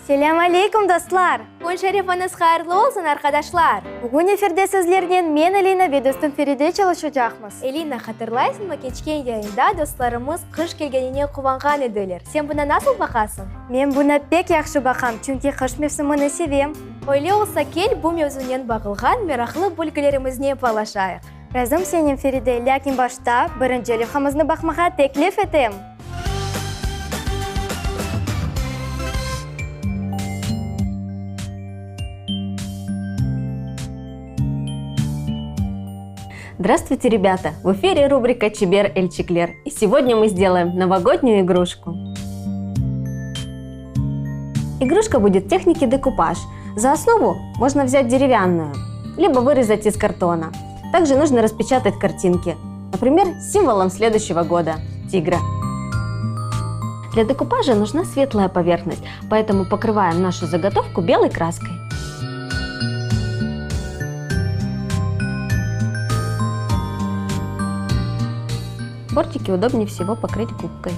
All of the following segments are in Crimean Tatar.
Selâm aleyküm, dostlar! Kün şerifiñiz hayırlı olsun, arqadaşlar! Bugün efirde sizlernen men, Elina, ve dostum Feride çalışacaqmız. Elina, hatırlaysıñmı, keçken yayında dostlarımız qış kelgenine quvanğan ediler. Sen buna nasıl baqasıñ? Men buna pek yahşı baqam, çünki qış mevsimini sevem. Öyle olsa, kel, bu mevzunen bağılğan meraqlı bilgilerimizni paylaşayıq. Razım senin, Feride, lâkin başta birinci levhamıznı baqmağa teklif etem. Здравствуйте, ребята! В эфире рубрика «Чебер Эльчиклер». И сегодня мы сделаем новогоднюю игрушку. Игрушка будет в технике декупаж. За основу можно взять деревянную, либо вырезать из картона. Также нужно распечатать картинки, например, с символом следующего года – тигра. Для декупажа нужна светлая поверхность, поэтому покрываем нашу заготовку белой краской. Бортики удобнее всего покрыть губкой.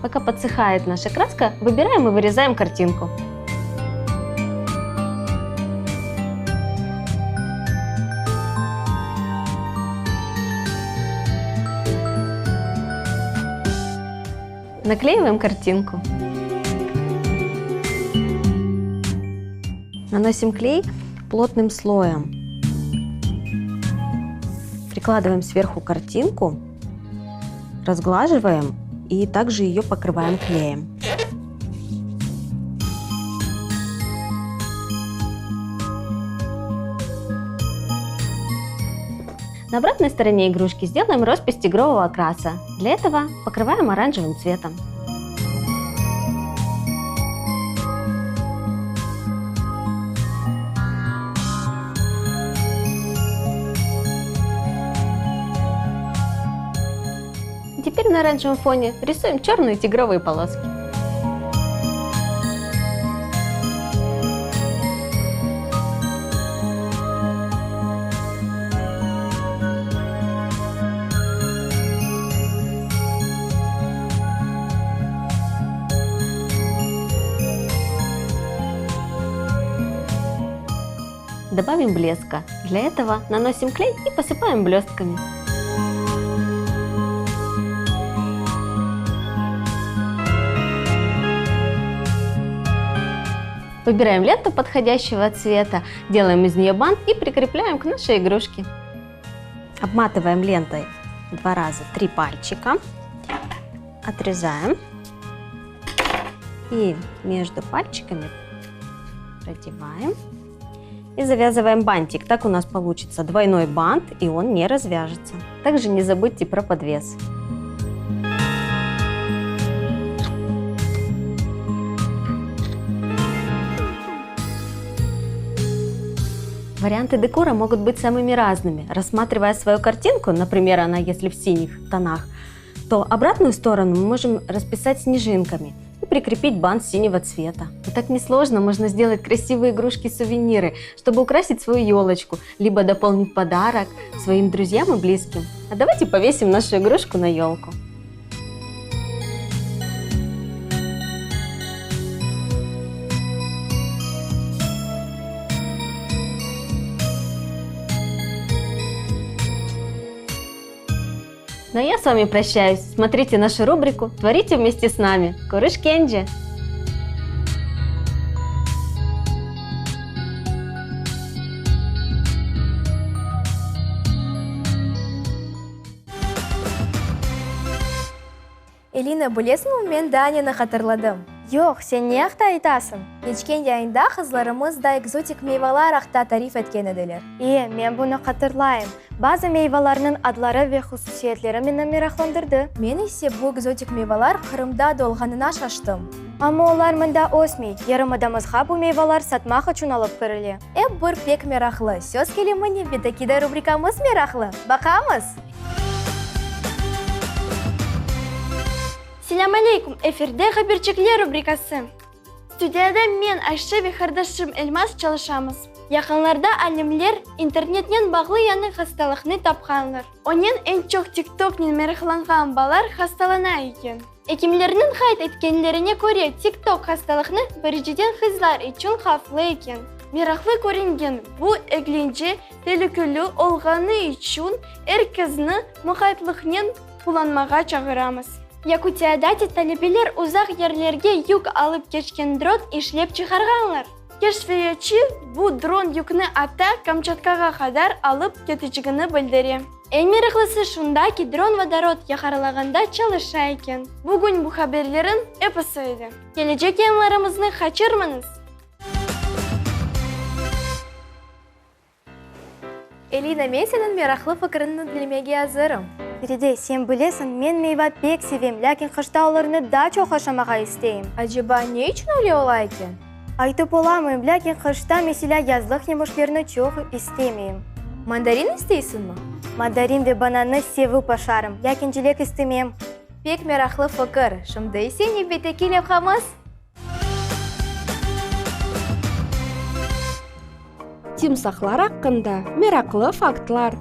Пока подсыхает наша краска, выбираем и вырезаем картинку. Наклеиваем картинку. Наносим клей плотным слоем. Прикладываем сверху картинку, разглаживаем и также ее покрываем клеем. На обратной стороне игрушки сделаем роспись тигрового окраса. Для этого покрываем оранжевым цветом. Теперь на оранжевом фоне рисуем черные тигровые полоски. Добавим блеска. Для этого наносим клей и посыпаем блестками. Выбираем ленту подходящего цвета, делаем из нее бант и прикрепляем к нашей игрушке. Обматываем лентой два раза три пальчика, отрезаем и между пальчиками продеваем и завязываем бантик. Так у нас получится двойной бант, и он не развяжется. Также не забудьте про подвес. Варианты декора могут быть самыми разными. Рассматривая свою картинку, например, она если в синих тонах, то обратную сторону мы можем расписать снежинками и прикрепить бант синего цвета. И так несложно, можно сделать красивые игрушки-сувениры, чтобы украсить свою елочку, либо дополнить подарок своим друзьям и близким. А давайте повесим нашу игрушку на елку. Ну а я с вами прощаюсь. Смотрите нашу рубрику «Творите вместе с нами». Курыш Кенджи! Elina, bilesiñmi, men daa neni hatırladım? Yoq, sen ne aqta aytasıñ? Keçken yayında qızlarımız da ekzotik meyvalar aqta tarif etken ediler. E, men bunı hatırlayım. Bazı meyvalarnıñ adları ve hususiyetleri meni meraqlandırdı. Men ise bu ekzotik meyvalar Qırımda da olğanına şaştım. Amma olar mında ösmey, yarımadamızğa bu meyvalar satmaq içün alıp kirile. Ep bir pek meraqlı, söz kelimi nevbetteki de rubrikamız meraqlı. Baqamız! Selâm aleyküm, efirde Haberçikler rubrikası. Studiyada men, Ayşe ve qardaşım Elmaz çalışamız. Yaqınlarda alimler internetnen bağlı yañı hastalıqnı tapqanlar. Onen eñ çoq TikToknen meraqlanğan balalar hastalana eken. Ekimlerniñ qayd etkenlerine köre, TikTok hastalıqnı biriciden qızlar içün havflı eken. Meraqlı körüngen bu eglence telükeli olğanı içün er kesni muqaytlıqnen qullanmağa çağıramız. Yakutiyadaki talebeler uzaq yerlerge yük alıp keçken dron işlep çıqarğanlar. Keşfiyatçı, bu dron yükni atta Kamçatkağa qadar alıp ketecegini bildire. Eñ meraqlısı şunda ki, dron vodorod yaqarlağanda çalışa eken. Bugün bu haberlerin episi edi. Kelecek yayınlarımıznı qaçırmañız! Elina, men seniñ meraqlı fikriñni diñlemege azırım. Feride, sen bilesiñ, men meyva pek sevem, lâkin qışta olarnı daa çoq aşamağa isteyim. Aceba, ne içün öyle ola eken? Aytıp olamayım, lâkin qışta, meselâ, yazlıq yemişlerni çoq istemeyim. Mandarin isteysiñmi? Mandarin ve banannı sevip aşarım, lâkin cilek istemem. Pek meraqlı fikir. Şimdi ise nevbetteki levhamız. Timsahlar aqqında meraqlı faktlar.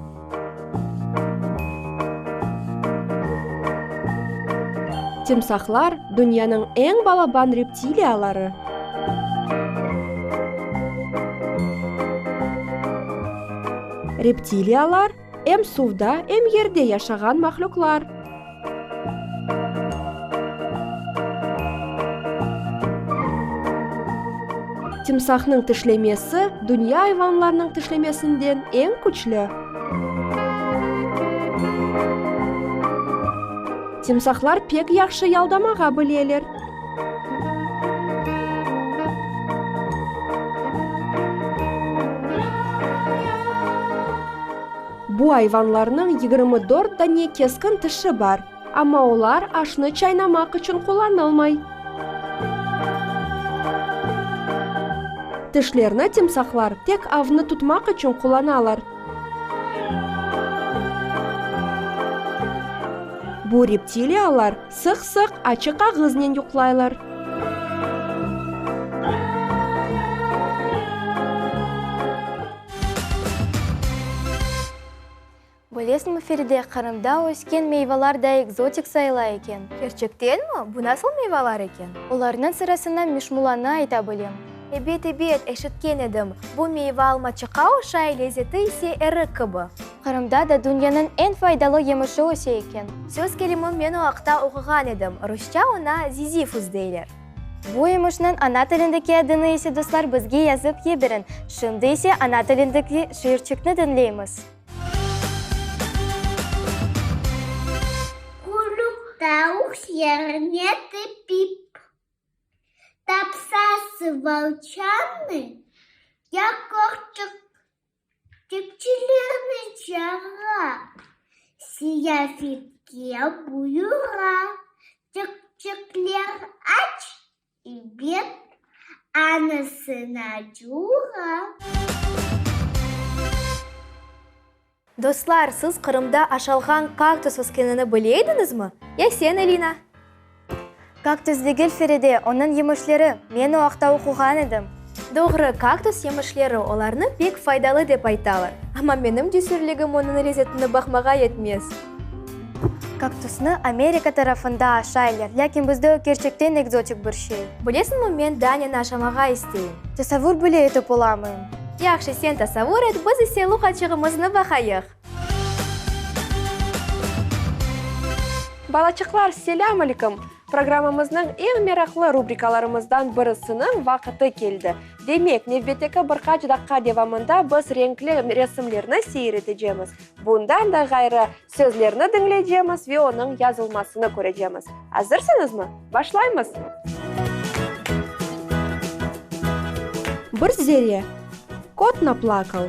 Timsahlar, dünyanıñ eñ balaban reptiliyaları. Reptiliyalar, em suvda, em yerde yaşağan mahlüqlar. Timsahnıñ tişlemesi dünya ayvanlarınıñ tişlemesinden eñ küçlü. Timsahlar pek yahşı yaldamağa bileler. Bu ayvanlarnıñ 24 dane keskin tişi bar, amma olar aşnı çaynamaq içün qullanılmay. Tişlerni timsahlar tek avnı tutmaq içün qullanalar. Bu reptiliyalar sıq-sıq açıq ağıznen yuqlaylar. Bilesiñmi, Feride, Qırımda ösken meyvalar da ekzotik sayıla eken. Kerçektenmi? Bu nasıl meyvalar eken? Olarnıñ sırasına mişmulanı ayta bilem. Ebet, ebet, eşitken edim. Bu meyva almaçıqqa oşay, lezeti ise erik kibi. Qırımda da dünyanıñ eñ faydalı yemişi öse eken. Söz kelimi, men o aqta oquğan edim. Rusça oña zizifus deyler. Bu yemişniñ ana tilindeki adını ise, dostlar, bizge yazıp yiberiñ. Şimdi ise ana tilindeki şiirçikni diñleymiz. Quyruq tavuq yerine tepip, Tapsası valçannı, ya qorçıq Çöpçülerni çağıra, Ziyafetke buyura. Çıq-çıqler aç, ebet, Anasına cura. Dostlar, siz Qırımda aşalğan kaktus öskenini bile ediñizmi? Ya sen, Elina? Kaktus degil, Feride, onıñ yemişleri. Men o aqta oquğan edim. Doğru, kaktus yemişleri, olarnı pek faydalı dep aytalar. Amma menim cesürligim onıñ lezetini baqmağa yetmez. Kaktusnı Amerika tarafında aşaylar, lâkin bizde o kerçekten ekzotik bir şey. Bilesiñmi, men daneni aşamağa isteyim. Tasavvur bile etip olamayım. Yahşı, sen tasavvur et, biz ise luğatçığımıznı baqayıq. Balaçıqlar, selâm aleyküm! Programmamıznıñ eñ meraqlı rubrikalarımızdan birisiniñ vaqıtı keldi. Demek, nevbetteki bir qaç daqqa devamında biz renkli resimlerni seyir etecemiz. Bundan da ğayrı, sözlerni diñleycemiz ve onıñ yazılmasını körecemiz. Azırsıñızmı? Başlaymız! Bir zere, Kot naplakal.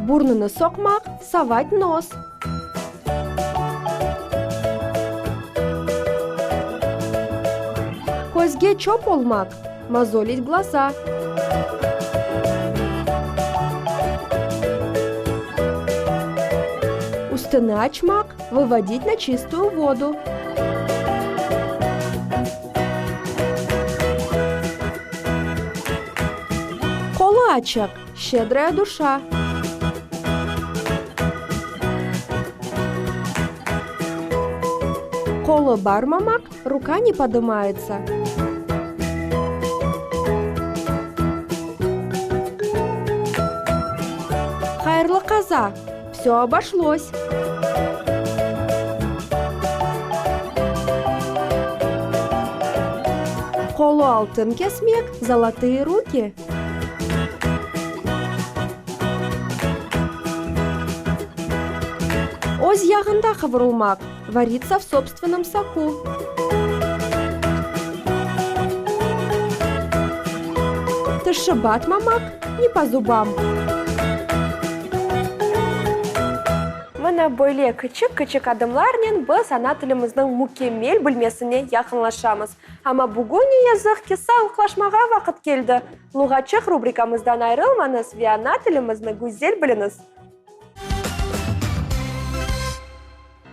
Burnunı soqmaq, sovать nos. Közge çöp olmaq, mozolit glaza. Üstüni açmaq, vıvodit na çistuyu vodu. Qolu açıq, şedraya duşa. Qolu barmamaq, ruka ne podımayetsa. Hayırlı qaza, vsö oboşlos. Qolu altın kesmek, zolotıye ruki. Öz yağında qavurılmaq, varitsa v sobstvennom soku. Tişi batmamaq, ne po zubam. Mına böyle kiçik-kiçik adımlarnen biz ana tilimizniñ mükemmel bilmesine yaqınlaşamız. Amma bugün, ne yazıq ki, sağlıqlaşmağa vaqıt keldi. Luğatçıq rubrikamızdan ayrılmañız ve ana tilimizni güzel biliñiz!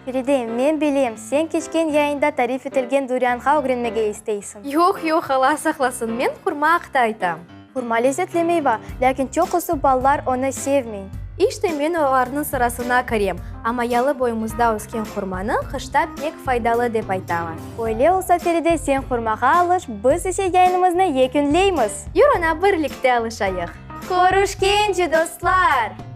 Feride, men bilem, sen keçken yayında tarif etilgen durianğa ögrenmege isteysiñ. Yoq, yoq, Alla saqlasın, men hurma aqta aytam. Hurma lezetli meyva, lâkin çoqusı balalar onı sevmey. İşte, men olarnıñ sırasına kirem. Amma yalı boyumızda ösken hurmanı qışta pek faydalı dep aytalar. Öyle olsa, Feride, sen hurmağa alış, biz ise yayınımıznı yekünleymiz. Yür, ana, birlikte alışayıq. Körüşkence, dostlar!